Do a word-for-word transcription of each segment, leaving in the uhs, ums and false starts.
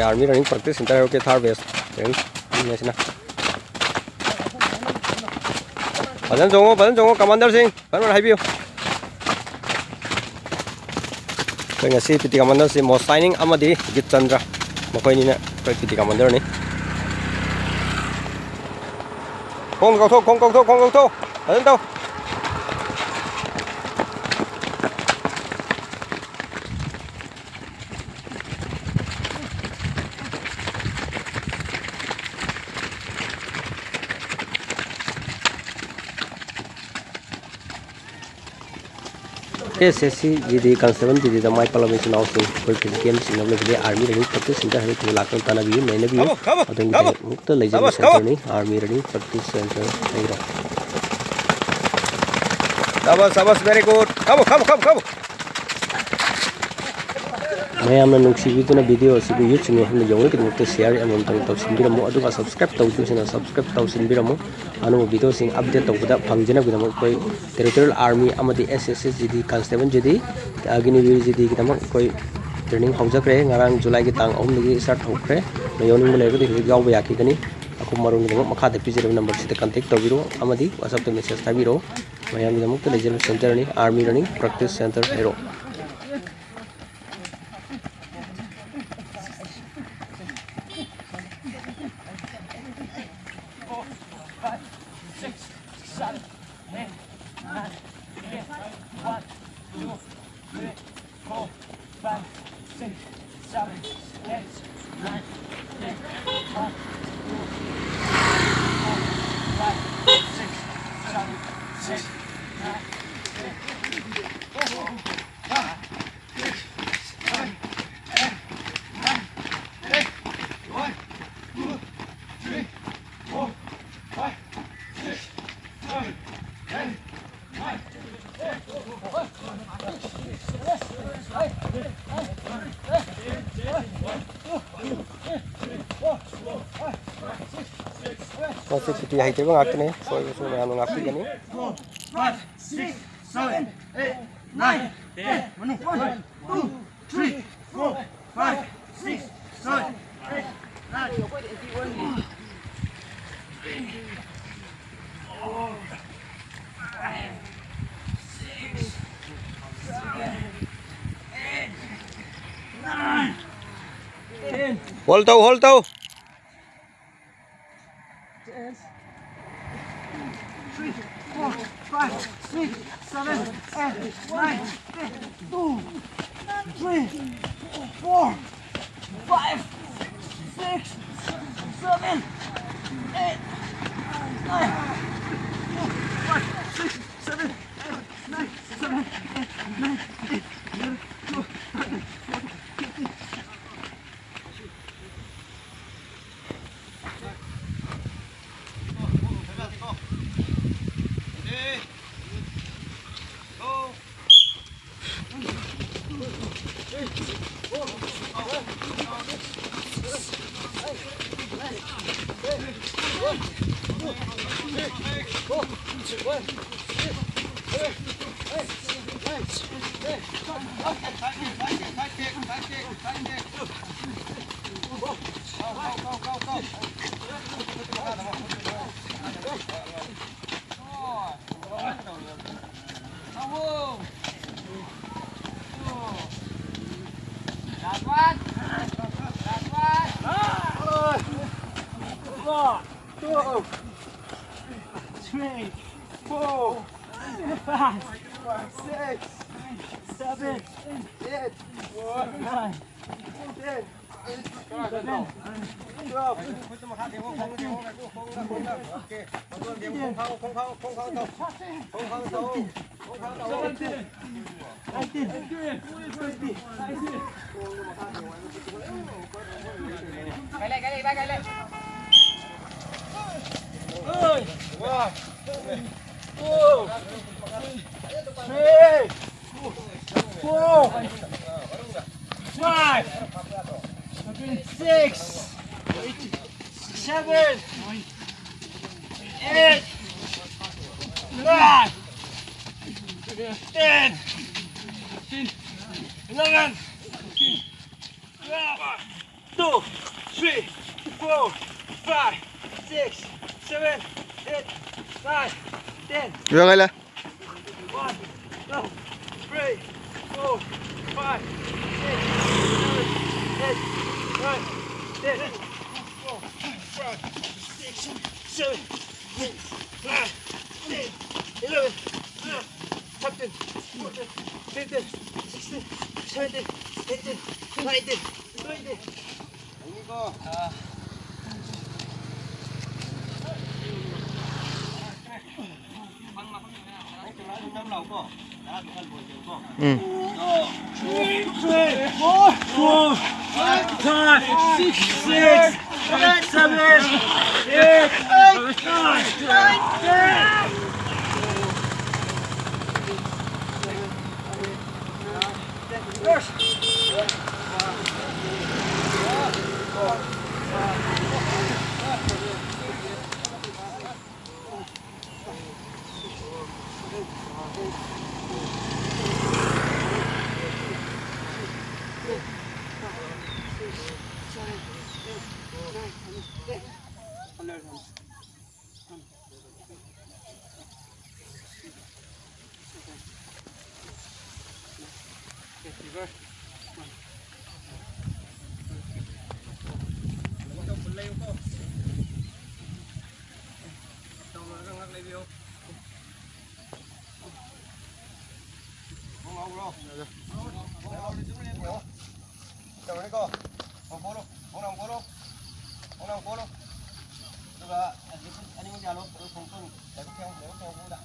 Army Running Practice Center ꯍꯥꯏꯔꯣ, ꯀꯦ ꯊꯥꯔ batch training ꯑꯁꯤꯅ꯫ ꯐꯖꯅ ꯆꯣꯡꯉꯣ, ꯐꯖꯅ ꯆꯣꯡꯉꯣ, ꯀꯃꯥꯟꯗꯔꯁꯤꯡ, ꯐꯖꯅ ꯍꯥꯏꯕꯤꯌꯨ꯫ ꯑꯩꯈꯣꯏ ꯉꯁꯤ ꯄꯤ ꯇꯤ ꯀꯃꯥꯟꯗꯔꯁꯤ ꯃꯣꯁꯥꯏꯅꯤꯡ ꯑꯃꯗꯤ ꯒꯤꯠꯆꯟꯗ꯭ꯔ, ꯃꯈꯣꯏꯅꯤꯅ ꯑꯩꯈꯣꯏ ꯄꯤ ꯇꯤ ꯀꯃꯥꯟꯗꯔꯅꯤ꯫ ꯈꯣꯡ ꯀꯧꯊꯣꯛ, ꯈꯣꯡ ꯀꯧꯊꯣꯛ, ꯈꯣꯡ ꯀꯧꯊꯣꯛ, ꯐꯖꯅ ꯇꯧ꯫ S S C G D constable G ꯗꯤꯗ ꯃꯥꯏ ꯄꯥꯛꯂꯕ ꯏꯆꯤꯟ ꯏꯅꯥꯎꯁꯤꯡ, ꯑꯩꯈꯣꯏ ꯐꯤꯖꯤꯀꯦꯜ ꯆꯤꯡꯅꯕ ꯂꯩꯕꯗꯤ Army Running Practice Center ꯍꯥꯏꯔꯤꯕ ꯂꯥꯛꯇꯨꯅ ꯇꯥꯟꯅꯕꯤꯌꯨ, ꯅꯩꯅꯕꯤꯌꯨ꯫ ꯈꯥꯃꯣ, ꯈꯥꯃꯣ, ꯑꯗꯣꯝꯒꯤꯗꯃꯛꯇ ꯂꯩꯖꯕ ꯈꯥꯃꯣ, ꯈꯥꯃꯣ꯫ Centerꯅꯤ, Army Running Practice Center ꯍꯥꯏꯔꯣ꯫ ꯁꯥꯕꯥꯁ, ꯁꯥꯕꯥꯁ, very good. ꯈꯥꯃꯣ, ꯈꯥꯃꯣ, ꯈꯥꯃꯣ, ꯈꯥꯃꯣ꯫ ꯃꯌꯥꯝꯅ ꯅꯨꯡꯁꯤꯕꯤꯗꯨꯅ video ꯑꯁꯤꯕꯨ YouTube channel ꯍꯦꯟꯅ ꯌꯧꯅꯕꯒꯤꯗꯃꯛꯇ share ꯑꯃꯃꯝꯇꯪ ꯇꯧꯁꯤꯟꯕꯤꯔꯝꯃꯨ, ꯑꯗꯨꯒ subscribe ꯇꯧꯗ꯭ꯔꯤꯕꯁꯤꯡꯅ subscribe ꯇꯧꯁꯤꯟꯕꯤꯔꯝꯃꯨ꯫ ꯑꯅꯧꯕ videoꯁꯤꯡ update ꯇꯧꯕꯗ ꯐꯪꯖꯅꯕꯒꯤꯗꯃꯛ ꯑꯩꯈꯣꯏ Territorial Army ꯑꯃꯗꯤ S S C G D constable G D, Agniveer G ꯗꯤꯒꯤꯗꯃꯛ ꯑꯩꯈꯣꯏ training ꯍꯧꯖꯈ꯭ꯔꯦ꯫ ꯉꯔꯥꯡ ꯖꯨꯂꯥꯏꯒꯤ ꯇꯥꯡ ꯑꯍꯨꯝꯗꯒꯤ start ꯍꯧꯈ꯭ꯔꯦ꯫ ꯑꯗꯣ ꯌꯥꯎꯅꯤꯡꯕ ꯂꯩꯔꯒꯗꯤ ꯍꯧꯖꯤꯛ ꯌꯥꯎꯕ ꯌꯥꯈꯤꯒꯅꯤ꯫ ꯑꯀꯨꯞꯄ ꯃꯔꯣꯜꯒꯤꯗꯃꯛ ꯃꯈꯥꯗ ꯄꯤꯖꯔꯤꯕ numberꯁꯤꯗ contact ꯇꯧꯕꯤꯔꯛꯎ ꯑꯃꯗꯤ WhatsAppꯇ message ꯊꯥꯕꯤꯔꯛꯎ꯫ ꯃꯌꯥꯝꯒꯤꯗꯃꯛꯇ ꯂꯩꯖꯔꯤꯕ centerꯅꯤ, Army Running Practice Center ꯍꯥꯏꯔꯣ꯫ ꯃꯁꯤ ꯄꯤ ꯇꯤ ꯍꯩꯇꯕ ꯉꯥꯛꯇꯅꯤ, ꯁꯣꯏꯕꯁꯨ ꯃꯌꯥꯝꯅ ꯉꯥꯛꯄꯤꯒꯅꯤ꯫ Four, five, six, seven, eight, nine, ten. ꯃꯅꯨꯡ꯫ One, two, three, four, five, six, Hold ꯇꯧ, hold ꯇꯧ꯫ Three, four, five, six, seven, eight, nine, ten, two, three, four, five, six, seven, eight, nine, five, six, seven, eight, nine, seven, eight, nine, eight, eleven, twelve, thirteen, fourteen, fifteen. Three, four, five, six, seven, eight, nine, ten, eleven, twelve. Four, five, six, seven, eight, nine, ten, eleven, twelve. Two, three, four, five, six, seven, eight, nine, ten. Yo, Kayla. One, two, three, four, five, six, seven, eight, nine, ten. Four, five, six, seven, eight, nine, ten, eleven, twelve, thirteen, fourteen, fifteen, sixteen, seventeen, eighteen, nineteen, twenty. ꯎꯝ꯫ Four, five, six, seven, eight, nine, ten. ꯇꯧꯔꯅꯤꯀꯣ꯫ ꯈꯣꯡ ꯐꯣꯔꯣ, ꯈꯣꯡꯅꯥꯡ ꯐꯣꯔꯣ, ꯈꯣꯡꯅꯥꯡ ꯐꯣꯔꯣ꯫ ꯑꯗꯨꯒ ꯑꯅꯤꯃꯛ ꯌꯥꯜꯂꯣ꯫ ꯑꯗꯨ ꯈꯣꯡ ꯈꯣꯡ ꯂꯥꯏꯕꯛ ꯊꯦꯡꯉꯣ, ꯂꯥꯏꯕꯛ ꯊꯦꯡꯉꯣ ꯈꯣꯡꯗ꯫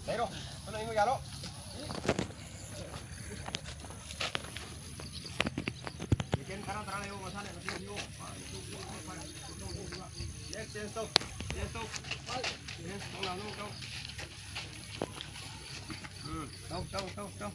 ꯂꯩꯔꯣ꯫ ꯑꯗꯨ ꯑꯅꯤꯃꯛ ꯌꯥꯜꯂꯣ꯫ ꯁꯦꯀꯦꯟ ꯇꯔꯥ ꯇꯔꯥ ꯂꯩꯌꯣ, ꯃꯁꯥꯅ ꯃꯁꯤꯡ ꯊꯤꯌꯣ꯫ ꯅꯦꯛꯁ ꯆꯦꯟꯖ ꯇꯧ, ꯆꯦꯟꯖ ꯇꯧ꯫ ꯆꯦꯟꯖ ꯇꯧ, ꯅꯥꯎ, ꯅꯥꯎ, ꯇꯧ꯫ ꯎꯝ, ꯇꯧ, ꯇꯧ, ꯇꯧ, ꯇꯧ꯫